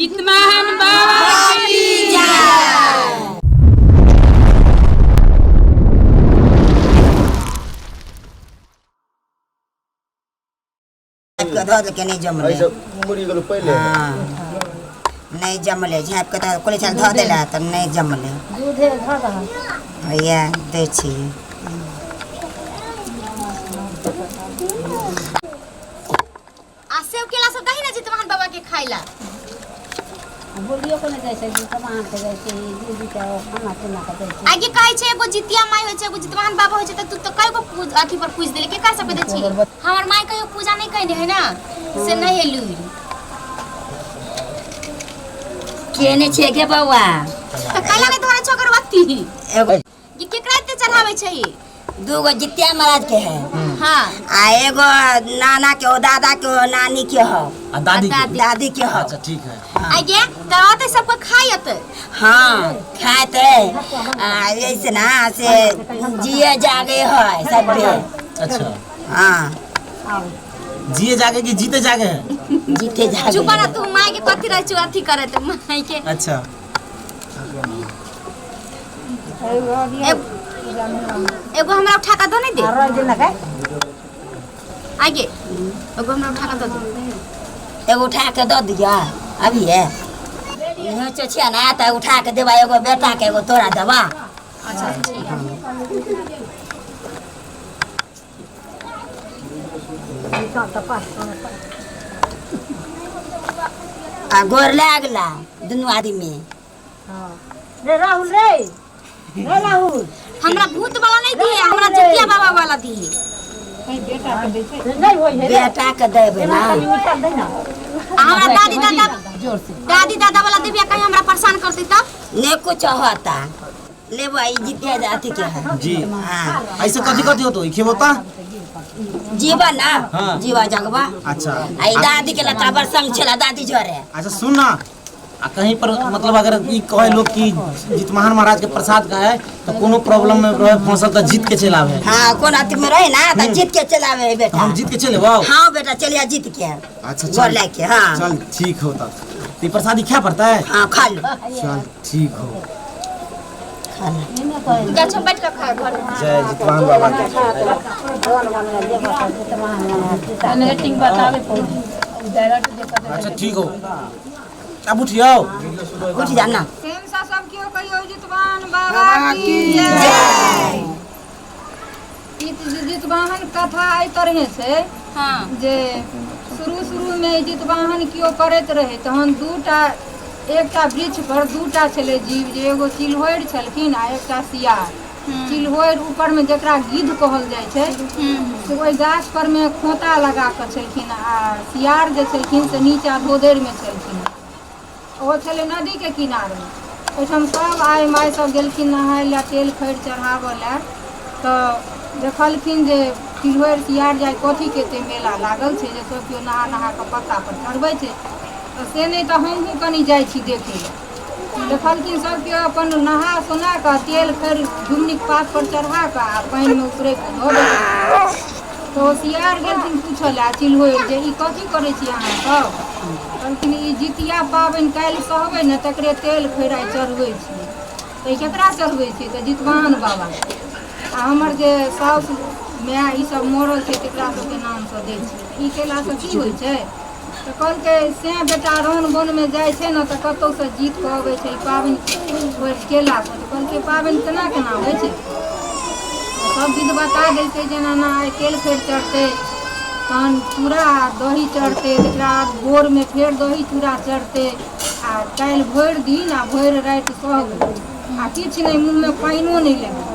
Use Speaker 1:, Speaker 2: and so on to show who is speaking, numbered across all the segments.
Speaker 1: जितमान बाबा की जय।
Speaker 2: के धऽ देलकै, नहि जमलै।
Speaker 3: एहिसँ मरि गेलहुँ पहिले।
Speaker 2: हँ, नहि जमलै। झाँपि कऽ धऽ कोली छाल धऽ देला तऽ नहि जमलै।
Speaker 4: दूधे धऽ दहक।
Speaker 2: हैया दै छी।
Speaker 5: आ सेब केला सब दही ने जितवाहन बाबा के खाय ला।
Speaker 4: बोलियो को नहि जाइ छै, जितवाहन के जाइ छै, दीदी के खाना पीना के दै छै।
Speaker 5: आगे कहै छै एगो जितिया माय होइ छै, एगो जितवाहन बाबा होइ छै, तऽ तू तऽ कय गो अथी पर पूज देले? केकरा सबके दै छी? हमर माय कहियो पूजा नहि कयने है ना, से नहि है लूरि।
Speaker 2: केने छियै गे बौआ?
Speaker 5: तऽ कैला नहि धरे छौ अगरबत्ती?
Speaker 2: एगो
Speaker 5: ये केकरा एते चढ़ाबै छै?
Speaker 2: दूगो जितिया महाराज के है।
Speaker 5: हाँ।
Speaker 2: आ एगो नाना के हो, दादा के हो, नानी के हो।
Speaker 6: आ दादी के?
Speaker 2: दादी के हो।
Speaker 6: अच्छा, ठीक है।
Speaker 5: आगे तऽ ओते सबको खायत?
Speaker 2: हाँ, खाते। आ ऐसे ना से जिए जागे है सबके।
Speaker 6: अच्छा।
Speaker 2: हाँ।
Speaker 6: जिए जागे कि जीते जागे है?
Speaker 2: जीते जागे।
Speaker 5: चुप रह तू, माय के कथी रहै छौ अथी करैत माय के।
Speaker 6: अच्छा।
Speaker 5: एगो हमरा उठा के दो नहीं दे। आगे एगो हमरा उठा के दो दे।
Speaker 2: एगो उठा के दऽ दिया अभी है। इहो चचिया ना तऽ उठा के देबा, एगो बेटा के, एगो तोरा देबा।
Speaker 5: अच्छा, ठीक है।
Speaker 2: आ गोर लागला दुनू आदमी।
Speaker 4: रे राहुल, रे रे राहुल,
Speaker 5: हमरा भूत वाला नहीं दिए, हमरा जितिया बाबा वाला दिए।
Speaker 4: नहीं होई है।
Speaker 2: बेटा के देबै ना।
Speaker 4: कनी उठा दे ना।
Speaker 5: आ हमरा दादी दादा, दादी दादा वाला देबिया, कहीं हमरा परेशान करती तब।
Speaker 2: ने कुछ होता, लेबो। ई जितिया जाति के है।
Speaker 6: जी।
Speaker 2: हाँ।
Speaker 6: ऐसे कथी कथी होतो ई खेबो ता?
Speaker 2: जीवा ना।
Speaker 6: हाँ।
Speaker 2: जीवा जगवा।
Speaker 6: अच्छा।
Speaker 2: आ ई दादी के लता पर संग छला दादी जोरे।
Speaker 6: अच्छा, सुन ना, आ कहीं पर मतलब अगर ई कहे लोग कि जितवाहन महाराज के प्रसाद का है तो कोनो प्रॉब्लम में रहे फंसल तो जीत के चल आवे?
Speaker 2: हाँ, कोन अथी में रहे ना तऽ जीत के चलावे है बेटा।
Speaker 6: हम जीत के चले वाओ।
Speaker 2: हाँ बेटा, चलिया जीत के।
Speaker 6: अच्छा।
Speaker 2: गोर
Speaker 6: चल।
Speaker 2: लाके, हाँ।
Speaker 6: चल, ठीक हो तब। तो ई प्रसादी खा पड़ता है?
Speaker 2: हाँ, खा लो।
Speaker 6: चल, ठीक हो।
Speaker 2: खा लो।
Speaker 5: गाछ में बैठ के खा घर में।
Speaker 6: जय जितवाहन बाबा के।
Speaker 1: बतावे
Speaker 6: अच्छा, ठीक हो, अब उठियो।
Speaker 2: उठ जा ना।
Speaker 7: प्रेम से सब केओ कहियो जितवाहन बाबा की जय। ई जितवाहन कथा एहि तरहे छै जे शुरू शुरू में जितवाहन केओ करैत रहे तहन दूटा, एकटा वृक्ष पर दूटा छलै जीव, जे एगो चिल्होरि छलखिन आ एकटा सियार। चिल्होरि ऊपर में, जकरा गिद्ध कहल जाइ छै, से ओहि गाछ पर मे खोता लगा कऽ छलखिन आ सियार जे छलखिन से नीचा धोधरि मे छलखिन। ओ छलै नदीके किनारमे। ओहिठाम सब आइ माइ सब गेलखिन नहाय लए, तेल खैर चढ़ाबऽ लए, तऽ देखलखिन जे चिल्होरि सियार जाय कथीके एते मेला लागल छै जे सब केओ नहा नहा कऽ पत्ता पर चढ़बै छै, तऽ से नहि तऽ हमहूँ कनि जाइ छी देखै लए। देखलखिन सब केओ अपन नहा सोना कऽ तेल खैर झुमनीके पात पर चढ़ा कऽ आ पानिमे उतरि कऽ धऽ देलखिन। तऽ ओ सियार गेलखिन पूछऽ लए चिल्होरि जे ई कथी करै छी अहाँ सब? कहलखिन ई जितिया पाबनि काल्हि सहबै ने, तकरे तेल खैर आइ चढ़बै छी। तऽ ई केकरा चढ़बै छी? तऽ जितवाहन बाबाके आ हमर जे साउस माय ई सब मरल छै तकरा सबके नामसँ दै छी। ई केलासँ की होइ छै? तऽ कहलकै से बेटा रन बनमे जाइ छै ने तऽ कतहुसँ जीत कऽ अबै छै ई पाबनि केलासँ। तऽ कहलकै पाबनि केना केना होइ छै? सब विध बता देलकै जे एना एना आइ तेल फेर चढ़तै, तहन चूड़ा आ दही चढ़तै, तकरा बाद भोरमे फेर दही चूड़ा चढ़तै आ काल्हि भरि दिन आ भरि राति सहबै आ किछु नहि, मुँहमे पानिओ नहि लेबै।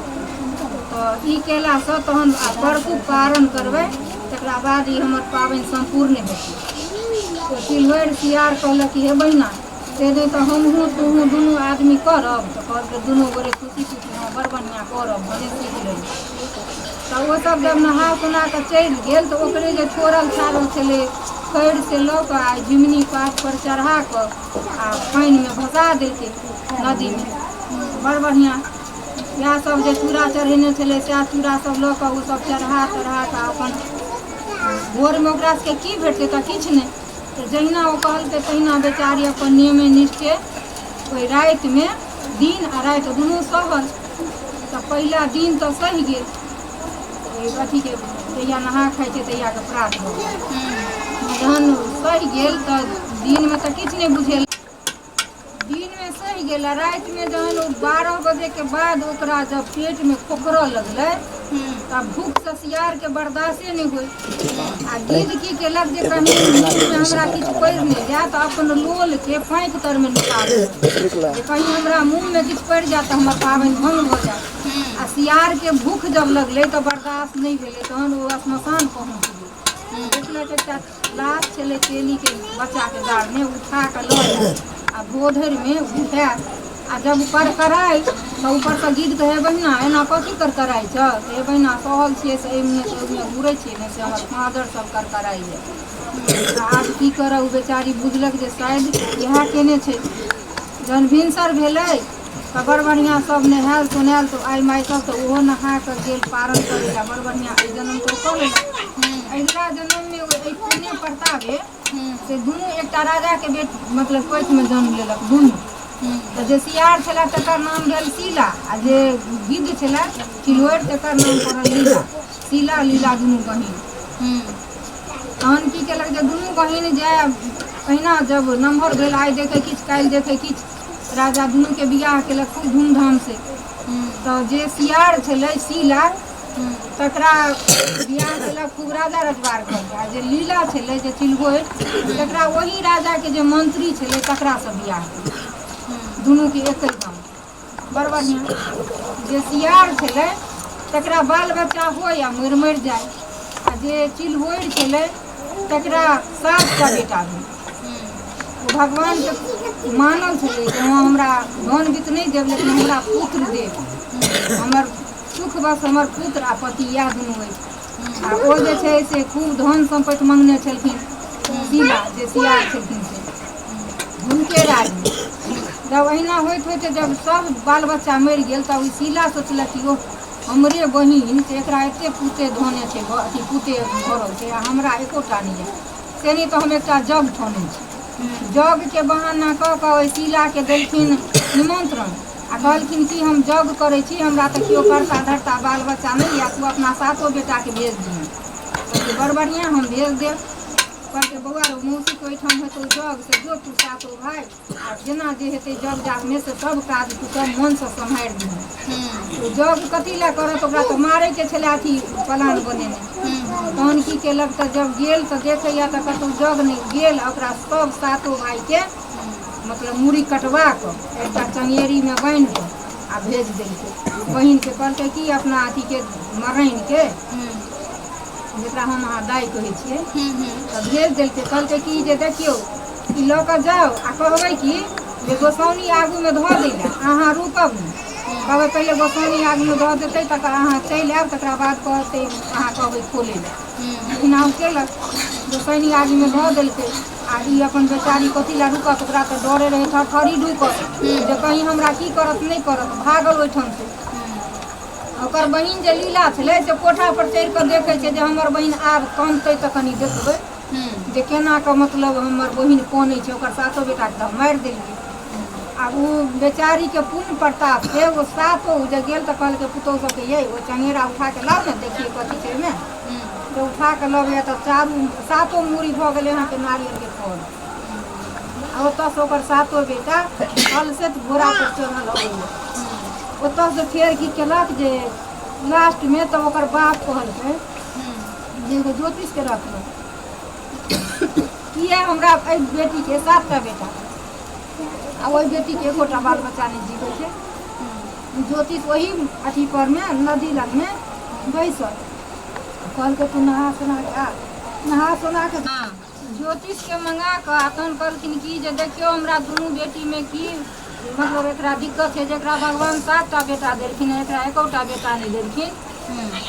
Speaker 7: तऽ ई केलासँ तहन आ बड़कू पारण करबै, तकरा बाद ई हमर पाबनि सम्पूर्ण हेतै। तऽ चिल्होरि सियार कहलक कि हे बहिना, से नहि तऽ हमहूँ तोहूँ दुनू आदमी करब। तऽ कहलकै दुनू गोरे खुशी खुशी, हँ, बड़ बढ़िआँ करब, भने सीख लेली। तऽ ओसभ जब नहा सोना कऽ चलि गेल तऽ ओकरे जे छोड़ल छाड़ल छलै खैर से लऽ कऽ आ झिमनी पात पर चढ़ा कऽ आ पानिमे भसा देलकै नदीमे। बड़ बढ़िआँ। इएह सब जे चूड़ा चढ़ेने छलै सएह चूड़ा सब लऽ कऽ ओसभ चढ़ा तढ़ा कऽ अपन भोरमे ओकरा सबके की भेटतै? तऽ किछु नहि। तऽ जहिना ओ कहलकै तहिना बेचारी अपन नियमे निष्ठे ओहि रातिमे दिन आ राति दुनू सहल। तऽ पहिला दिन तऽ सहि गेल, ओहि अथीके जहिया नहा खाइ छै तहियाके प्रात भऽ गेल। जहन सहि गेल तऽ दिनमे तऽ किछु नहि बुझेल, दिनमे सहि गेल आ रातिमे जहन ओ 12 बजेके बाद ओकरा जब पेटमे खोखरऽ लगलै तऽ भूख ससियारके बर्दाश्ते नहि होइ। आ गिद्ध की केलक जे कहीं मुँहमे हमरा किछु पड़ि नहि जाय तऽ अपन लोलके पाँखि तरमे नुका देलक जे कहीं हमरा मुँहमे किछु पड़ि जायत तऽ हमर पाबनि भंग भऽ जायत। आ सियारके भूख जब लगलै तऽ बर्दाश्त नहि भेलै, तहन ओ श्मशान पहुँच गेल। देखलक एकटा लाश छलै तेलीके बच्चाके गाड़ने, उठा कऽ लऽ आयल आ बोधरिमे उठायल। आ जब करकराइ तऽ ऊपरसँ गिद्ध कहै, बहिना एना कथी करकराइ छऽ? तऽ हे बहिना सहल छियै से एहिमे से ओहिमे घुरै छियै ने, से हमर फादर सब करकराइए। तऽ आब की करब, ओ बेचारी बुझलक जे शायद इएह केने छै। जहन भिनसर भेलै तऽ बड़ बढ़िआँ सब नहायल सोनायल, तऽ आइ माइ सब तऽ ओहो नहा कऽ गेल पारण करै लए। बड़ बढ़िआँ एहि जनम तऽ ओ कऽ लेलक, अगिला जनममे एहि पुण्य प्रतापे से दुनू एकटा राजाके बेट मतलब कोखिमे जन्म लेलक दुनू। तऽ जे सियार छलै तकर नाम भेल शीला आ जे गिद्ध छलै चिल्होरि तकर नाम पड़ल लीला। शीला लीला दुनू बहिन। तहन की केलक जे दुनू बहिन जाय पहिना जब नमहर भेल, आइ देखै किछु काल्हि देखै किछु, राजा दुनूके बियाह केलक खूब धूमधामसँ। तऽ जे सियार छलै शीला तकरा बियाह केलक खूब राजा रजवार कऽ, आ जे लीला छलै जे चिलगोरि तकरा ओही राजाके जे मंत्री छलै तकरासँ बियाह केलक, दुनूके एके गाम। बड़ बढ़िआँ। जे सियार छलै तकरा बाल बच्चा होइ आ मरि मरि जाय, आ जे चिलहोरि छलै तकरा 7टा बेटा भेल। ओ भगवानके मानल छलै जे हँ हमरा धन वित्त नहि देब लेकिन हमरा पुत्र देब, हमर सुख बस हमर पुत्र आ पति इएह दुनू अछि। आ ओ जे छै से खूब धन सम्पत्ति मङ्गने छलखिन शीला जे सियार छलखिन से हुनके राजमे। जब अहिना होइत होइत जब सब बाल बच्चा मरि गेल तब शीला सोचलक कि ओह हमरे बहिन से एकरा एते पुते धने छै, अथी पुते भरल छै आ हमरा एकोटा नहि यऽ, से नहि तऽ हम एकटा जग ठनै छी। जगके बहाना कऽ कऽ ओहि शीलाके देलखिन निमन्त्रण आ कहलखिन कि हम जग करै छी, हमरा तऽ केओ करता धरता बाल बच्चा नहि यऽ, तू अपना सातो बेटाके भेज दिहन। कहलकै बड़ बढ़िआँ हम भेज देब। कहलकै बौआ रौ मौसीके ओहिठाम हेतौ जग, से जो तू सातो भाय आ जेना जे हेतै जग जागमे से सब काज तू सब मोनसँ सम्हारि दिहन। ओ जग कथी लए करत, ओकरा तऽ मारैके छलै अथी प्लान बनेने। तहन की केलक तऽ जब गेल तऽ देखैए तऽ कतहु जग नहि गेल, आ ओकरा सब सातो भायके मतलब मूड़ी कटवा कऽ एकटा चङ्गेरीमे बान्हि कऽ आ भेज देलकै बहिनके। कहलकै कि अपना अथीके मराइनके जकरा हम अहाँ दाइ कहै छियै तऽ भेज देलकै। कहलकै कि जे देखियौ ई लऽ कऽ जाउ आ कहबै कि जे गोसाउनी आगूमे धऽ दै लए, अहाँ रुकब नहि, कहबै पहिले गोसाउनी आगूमे धऽ देतै तकर अहाँ चलि आयब, तकरा बाद कहतै अहाँ कहबै खोलै लए। एना ओ केलक, गोसाउनी आगूमे धऽ देलकै आ ई अपन बेचारी कथी लए रुकत, ओकरा तऽ डरे रहै थरथरी ढुकत जे कहीं हमरा की करत नहि करत, भागल ओहिठामसँ। ओकर बहिन जे लीला छलै से कोठापर चढ़ि कऽ देखै छै जे हमर बहिन आब कनतै तऽ कनि देखबै जे केना कऽ मतलब हमर बहिन कनै छै, ओकर सातो बेटाके तऽ हम मारि देलियै। आब ओ बेचारीके पुण्य प्रताप से ओ सातो जे गेल तऽ कहलकै पुतहु सबके यै ओ चङ्गेरा उठा कऽ लाउ ने देखियै कथी छै ओहिमे। जे उठा कऽ लबैए तऽ चारू सातो मूड़ी भऽ गेलै अहाँके नारियलके फल। आ ओतऽसँ ओकर सातो बेटा अलसैत घोड़ापर चढ़ल अबैए। ओतऽसँ फेर की केलक जे लास्टमे तब ओकर बाप कहलकै जे एगो ज्योतिषके रखलक किए हमरा एहि बेटीके 7टा बेटा आ ओहि बेटीके एकोटा बाल बच्चा नहि जीबै छै। ज्योतिष ओही अथी परमे नदी लगमे बैसल, कहलकै तू नहा सोना कऽ आ, नहा सोना कऽ ज्योतिषके मंगा कऽ आ तहन कहलखिन कि जे देखियौ हमरा दुनू बेटीमे की मतलब एकरा दिक्कत छै, जकरा भगवान 7टा बेटा देलखिन एकरा एकोटा बेटा नहि देलखिन।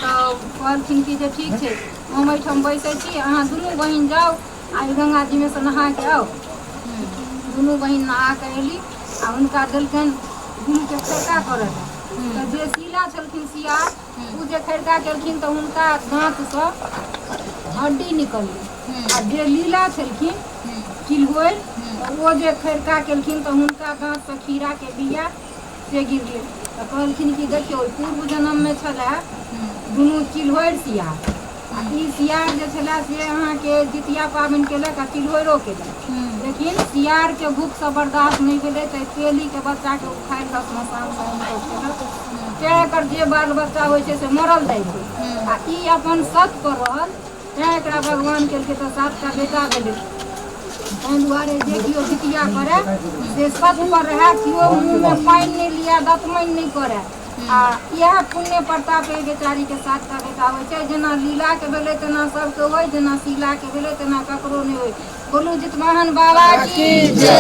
Speaker 7: तऽ कहलखिन कि जे ठीक छै हम एहिठाम बैसै छी, अहाँ दुनू बहिन जाउ आ गंगाजीमे सँ नहा कऽ आउ। दुनू बहिन नहा कऽ एली आ हुनका देलखिन दुनूके खरिका करऽ लए। तऽ जे शीला छलखिन सियार ओ जे खरिका केलखिन तऽ हुनका दाँतसँ हड्डी निकललै, आ जे लीला छलखिन चिल्होरि, तऽ ओ जे खरिका केलखिन तऽ हुनका गाछसँ खीराके बिया से गिरलै। तऽ कहलखिन कि देखियौ, पूर्व जन्ममे छलए दुनू चिल्होरि सियार, आ ई सियार जे छलए से अहाँके जितिया पाबनि केलक आ चिल्होरिो केलक, लेकिन सियारके भूखसँ बर्दाश्त नहि भेलै तऽ तेलीके बच्चाके उखाड़ि कऽ श्मशानसँ आनि कऽ खेलक। तेँ एकर जे बाल बच्चा होइ छै से मरल जाइ छै, आ ई अपन सत पर रहल, तेँ एकरा भगवान केलकै तऽ 7टा बेटा भेलै। ताहि दुआरे जे केओ जितिया करए से सत पर रहए, केओ मुँहमे पानि नहि लिअ, दतमनि नहि करए, आ इएह पुण्य प्रताप एहि बेचारीके 7टा बेटा होइ छै। जेना लीलाके भेलै तेना सबके होइ, जेना शीलाके भेलै तेना ककरो नहि होइ। बोलू जितवाहन बाबा की जय।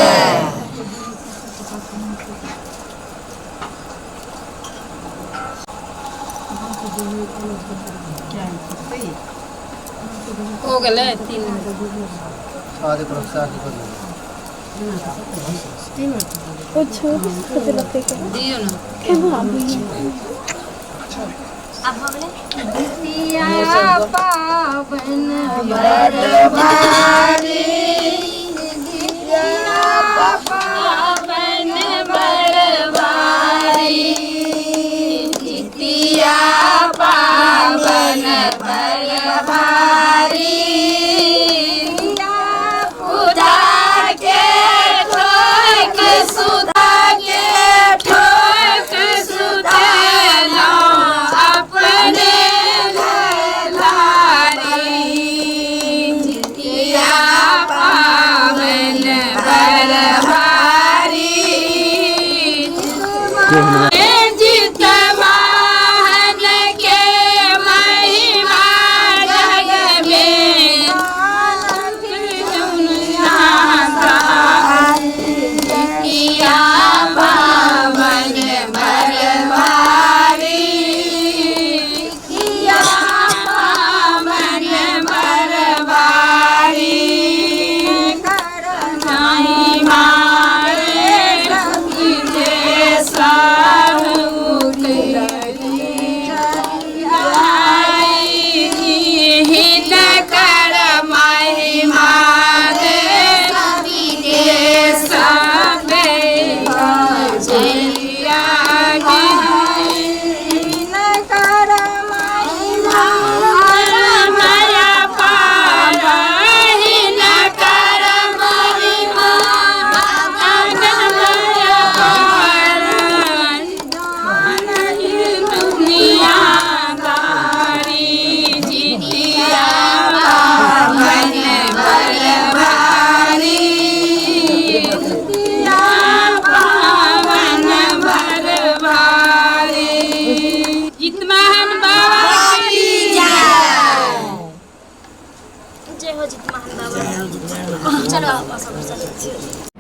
Speaker 1: हो गेलै 3। दियौ ने।
Speaker 5: आब भऽ गेलै।
Speaker 7: जितिया पाबनि बड़ भारी, जितिया
Speaker 1: पाबनि बड़ भारी, जितिया पाबनि बड़ भारी, उठा के ठोक सुता के ठोक सुतेलहुँ अपने लारी, जितिया पाबनि बड़ भारी, जितवाहन के महिमा जग में जितिया पाबनि बड़ भारी, जितिया पाबनि बड़ भारी, महिमा हिनकर महिमा
Speaker 7: हिनकर महिमा
Speaker 1: माया पार, हिनकर महिमा माया पार, दुनियादारी, जितिया पाबनि बड़ भारी, जितिया पाबनि बड़ भारी, जितवाहन बाबा की
Speaker 2: जय।
Speaker 5: जय हो जितवाहन बाबा। चलो आप सब चलो।